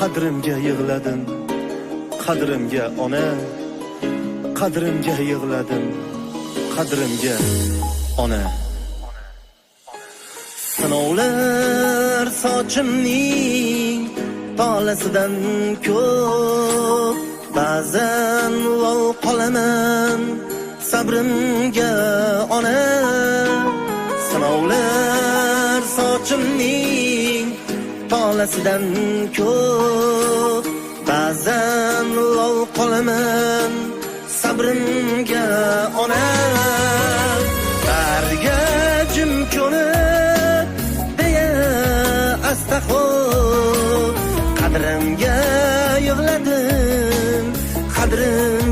Qadrimga yig'ladim, qadrimga, ona. Qadrimga yig'ladim, qadrimga, ona. Sinovlar sochimning tolasidan ko'p. Ba'zan lol qolaman sabrimga, ona. Sinovlar sochimning tolasidan ko'p. Ba'zan lol qolaman sabrimga, ona. Bariga jim ko'nib deya asta xo'p. Qadrimga yig'ladim, qadrim.